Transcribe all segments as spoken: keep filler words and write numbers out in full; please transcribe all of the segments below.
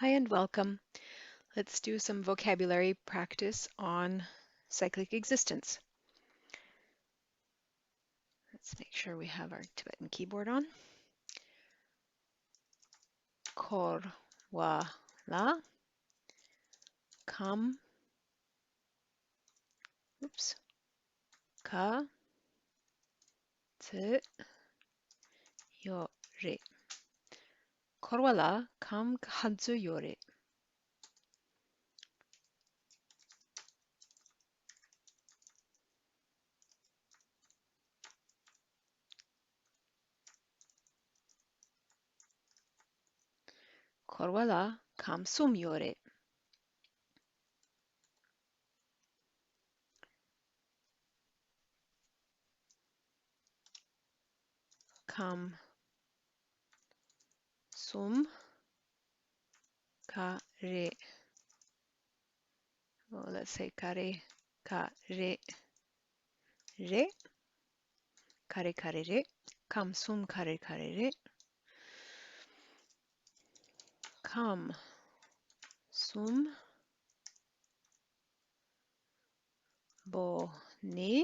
Hi and welcome. Let's do some vocabulary practice on cyclic existence. Let's make sure we have our Tibetan keyboard on. འཁོར་བ་ལ་ཁམས། Oops. ག་ཚོད་ཡོད་རེད། འཁོར་བ་ལ་ཁམས་ག་ཚོད་ཡོད་རེད། འཁོར་བ་ལ་ཁམས་གསུམ་ཡོད་རེད། ཁམས་གསུམ་ག་རེ། Oh, let's say ག་རེ་ག་རེ་རེད། ག་རེ་ག་རེ་རེད། ཁམས་གསུམ་ག་རེ་ག་རེ་རེད། ཁམས་གསུམ་པོ་ནི་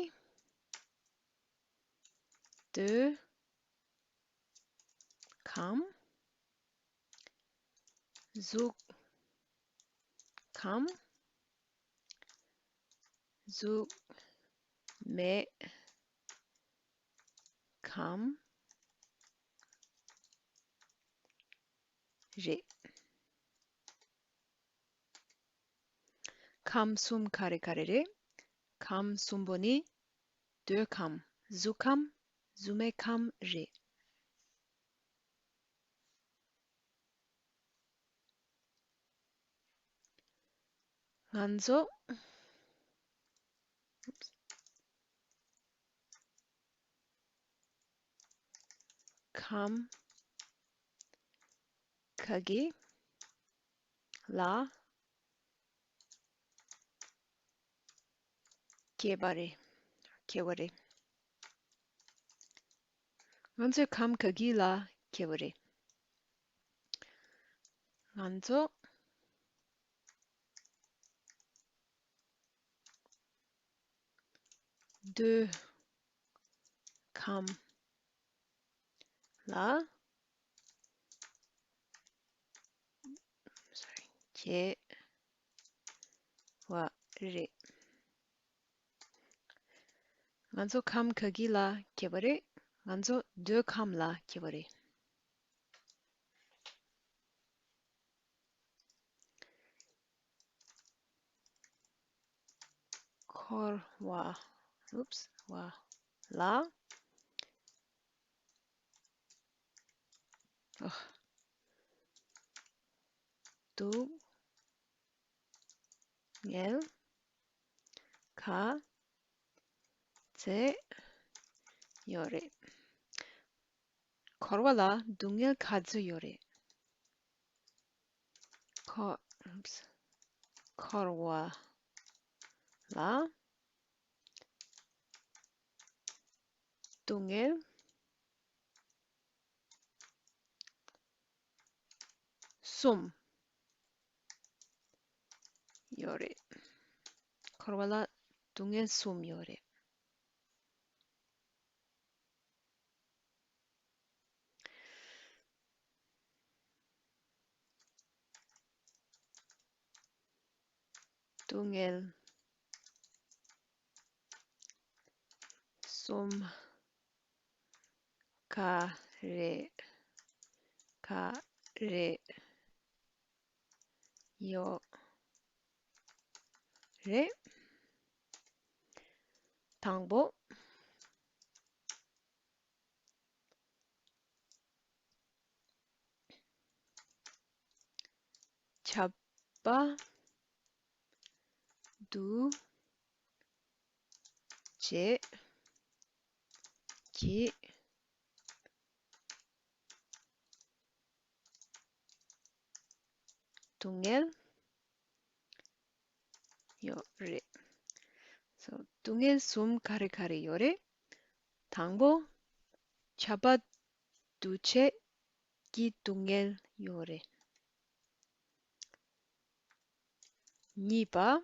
འདོད་ཁམས། གཟུགས་ཁམས། གཟུགས་མེད་ཁམས་རེད། ཁམས་གསུམ་ག་རེ་ག་རེ་རེད། ཁམས་གསུམ་པོ་ནི་འདོད་ཁམས། གཟུགས་ཁམས། གཟུགས་མེད་ཁམས་རེད། ང་ཚོ་ཁམས་ག་གི་ལ་སྐྱེས་པ་རེད། སྐྱེ་བ་རེད། ང་ཚོས་ཁམས་ག་གི་ལ་སྐྱེ་བ་རེད། ང་ཚོ་འདོད་ཁམས་ལ་སྐྱེ་བ་རེད། ང་ཚོ་ཁམས་ག་གི་ལ་སྐྱེ་བ་རེད། ང་ཚོ་འདོད་ཁམས་ལ་སྐྱེ་བ་རེད། འཁོར་བ། Oops. བ་ལ། ཨ། སྡུག་བསྔལ་ག་ཚོད་ཡོད་རེད། འཁོར་བ་ལ་སྡུག་བསྔལ་ག་ཚོད་ཡོད་རེད། འཁོར། འཁོར་བ་ལ་སྡུག་བསྔལ་གསུམ་ཡོད་རེད། འཁོར་བ་ལ་སྡུག་བསྔལ་གསུམ་ཡོད་རེད། སྡུག་བསྔལ་གསུམ་ག་རེ་ག་རེ་ཡོད་རེད། དང་པོ། ཆད་པ་འདུ་བྱེད་ཀྱི་སྡུག་བསྔལ་ཡོད་རེད། སོ། སྡུག་བསྔལ་གསུམ་ག་རེ་ག་རེ་ཡོད་རེད། དང་པོ། ཆད་པ་འདུ་བྱེད་ཀྱི་སྡུག་བསྔལ་ཡོད་རེད། གཉིས་པ།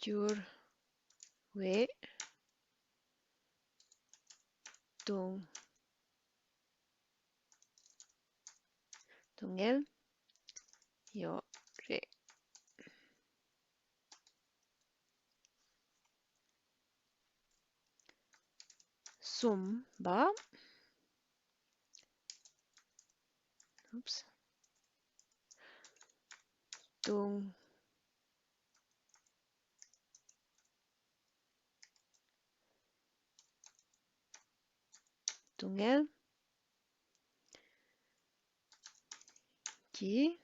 འགྱུར་བའི་སྡུག་སྡུག་བསྔལ་ཡོད་རེད། གསུམ་པ། Oops. སྡུག་སྡུག་བསྔལ་གྱི་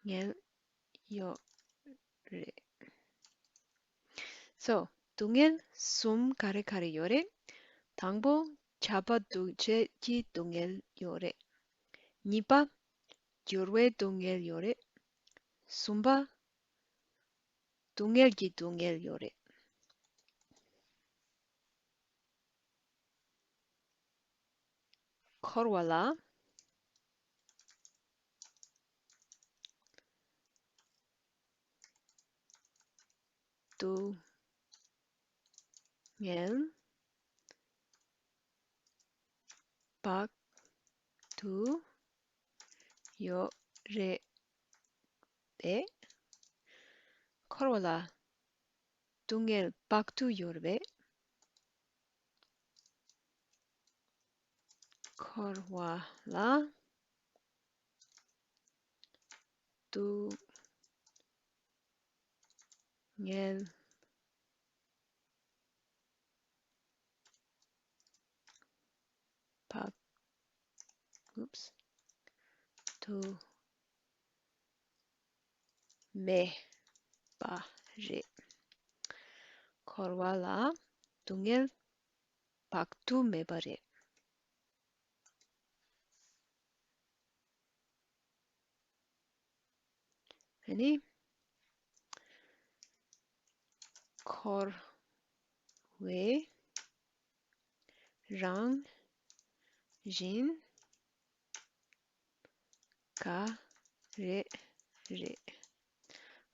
བསྔལ་ཡོད་རེད། So, སྡུག་བསྔལ་གསུམ་ག་རེ་ག་རེ་ཡོད་རེད། དང་པོ། ཁྱབ་པ་འདུ་བྱེད་ཀྱི་སྡུག་བསྔལ་ཡོད་རེད། གཉིས་པ། འགྱུར་བའི་སྡུག་བསྔལ་ཡོད་རེད། གསུམ་པ། སྡུག་བསྔལ་གྱི་སྡུག་བསྔལ་ཡོད་རེད། འཁོར་བ་ལ་སྡུག་བསྔལ་དཔག་ཏུ་ཡོད་རེད་པས། འཁོར་བ་ལ་སྡུག་བསྔལ་དཔག་ཏུ་ཡོད་རེད་པས། འཁོར་བ་ལ་སྡུག་བསྔལ་དཔག Oops. ཏུ་མེད་པ་རེད། འཁོར་བ་ལ་སྡུག་བསྔལ་དཔག་ཏུ་མེད་པ་རེད། ཨ་ནི། འཁོར་བའི་རང་བཞིན་ག་རེ་རེད།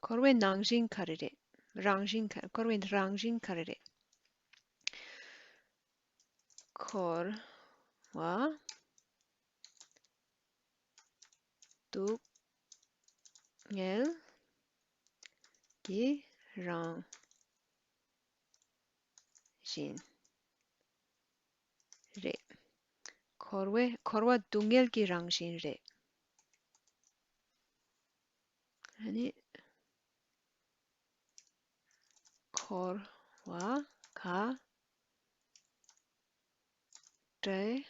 འཁོར་བའི་ནང་བཞིན་ག་རེ་རེད། རང་བཞིན་ག་འཁོར་བའི་རང་བཞིན་ག་རེ་རེད། འཁོར་བ་སྡུག་བསྔལ་གྱི་རང་བཞིན་རེད། འཁོར་བའི་འཁོར་བ་སྡུག་བསྔལ་གྱི་རང་བཞིན་རེད། ཨ་ནི། འཁོར་བ་ག་འདྲ་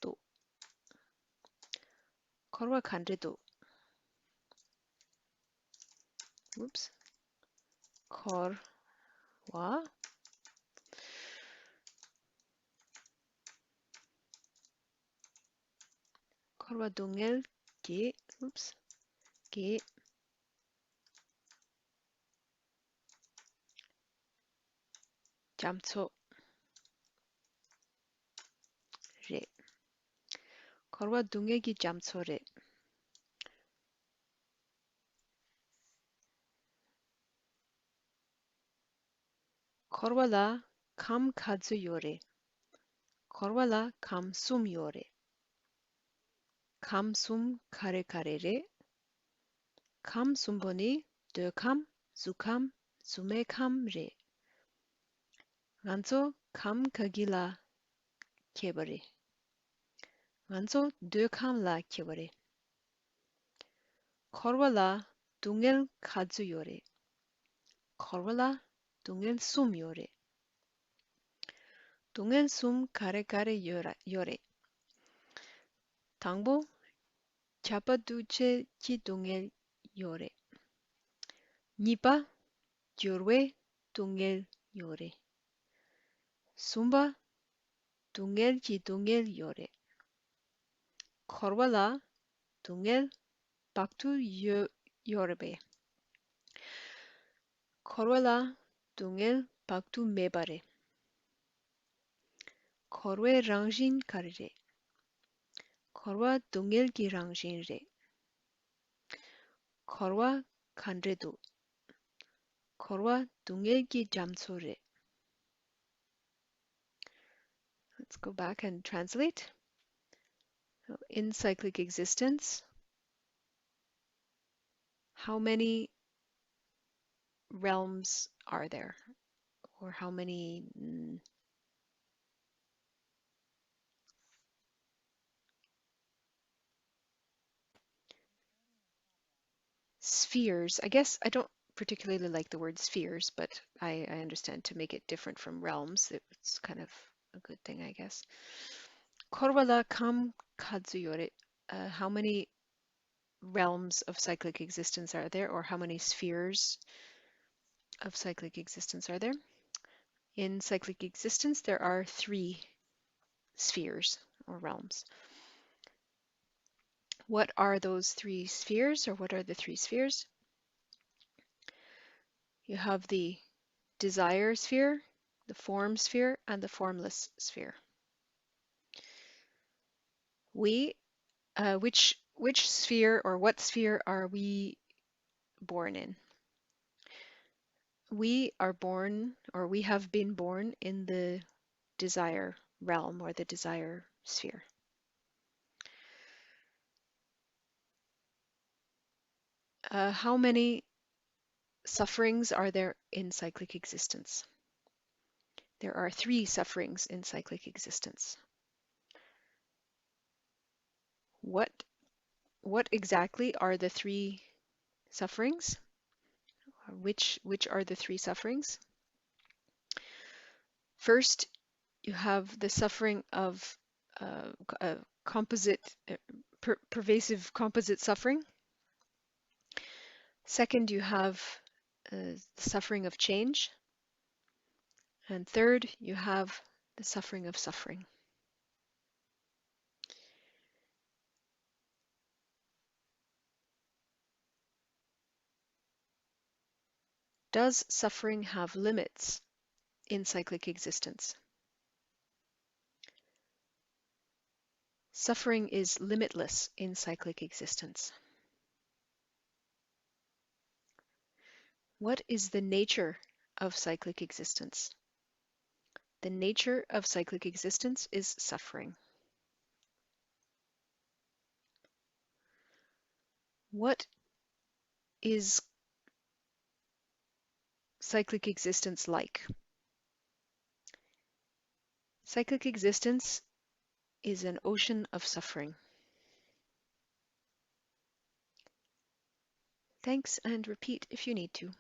འདུག་འཁོར་བ་ག་འདྲ་འདུག Oops. འཁོར་བ། འཁོར་བ་སྡུག་བསྔལ་གྱི། Oops. གྱི་རྒྱ་མཚོ་རེད། འཁོར་བ་སྡུག་བསྔལ་གྱི་རྒྱ་མཚོ་རེད། འཁོར་བ་ལ་ཁམས་ག་ཚོད་ཡོད་རེད། འཁོར་བ་ལ་ཁམས་གསུམ་ཡོད་རེད། ཁམས་གསུམ་ག་རེ་ག་རེ་རེད། ཁམས་གསུམ་པོ་ནི་འདོད་ཁམས། གཟུགས་ཁམས། གཟུགས་མེད་ཁམས་རེད། ང་ཚོ་ཁམས་ག་གི་ལ་མཁས་པ་རེད། ང་ཚོ་འདོད་ཁམས་ལ་མཁས་པ་རེད། འཁོར་བ་ལ་སྡུག་བསྔལ་ག་ཚོད་ཡོད་རེད། འཁོར་བ་ལ་སྡུག་བསྔལ་གསུམ་ཡོད་རེད། སྡུག་བསྔལ་གསུམ་ག་རེ་ག་རེ་ཡོད་ར་ཡོད་རེད། དང་པོ། ཁྱབ་པ་འདུ་བྱེད་ཀྱི་སྡུག་བསྔལ་ཡོད་རེད། གཉིས་པ། འགྱུར་བའི་སྡུག་བསྔལ་ཡོད་རེད། གསུམ་པ། སྡུག་བསྔལ་གྱི་སྡུག་བསྔལ་ཡོད་རེད། འཁོར་བ་ལ་སྡུག་བསྔལ་དཔག་ཏུ་ཡོད་ཡོད་རེད་པས། འཁོར་བ་ལ་སྡུག་བསྔལ་དཔག་ཏུ་མེད་པ་རེད། འཁོར་བའི་རང་བཞིན་ག་རེ་རེད། འཁོར་བ་སྡུག་བསྔལ་གྱི་རང་བཞིན་རེད། འཁོར་བ་ག་འདྲས་འདུག། འཁོར་བ་སྡུག་བསྔལ་གྱི་རྒྱ་མཚོ་རེད། Let's go back and translate. So, in cyclic existence, how many realms are there? Or how many mm, spheres? I guess I don't particularly like the word spheres, but I, I understand to make it different from realms, it's kind of a good thing, I guess. འཁོར་བ་ལ་ཁམས་ག་ཚོད་ཡོད་རེད། Uh, how many realms of cyclic existence are there, or how many spheres of cyclic existence are there? In cyclic existence, there are three spheres or realms. What are those three spheres, or what are the three spheres? You have the desire sphere, the form sphere, and the formless sphere. We, uh, which which sphere or what sphere are we born in? We are born, or we have been born in the desire realm or the desire sphere. Uh, how many sufferings are there in cyclic existence? There are three sufferings in cyclic existence. What, what exactly are the three sufferings? Which, which are the three sufferings? First, you have the suffering of uh, uh, composite, uh, per pervasive composite suffering. Second, you have uh, the suffering of change. And third, you have the suffering of suffering. Does suffering have limits in cyclic existence? Suffering is limitless in cyclic existence. What is the nature of cyclic existence? The nature of cyclic existence is suffering. What is cyclic existence like? Cyclic existence is an ocean of suffering. Thanks, and repeat if you need to.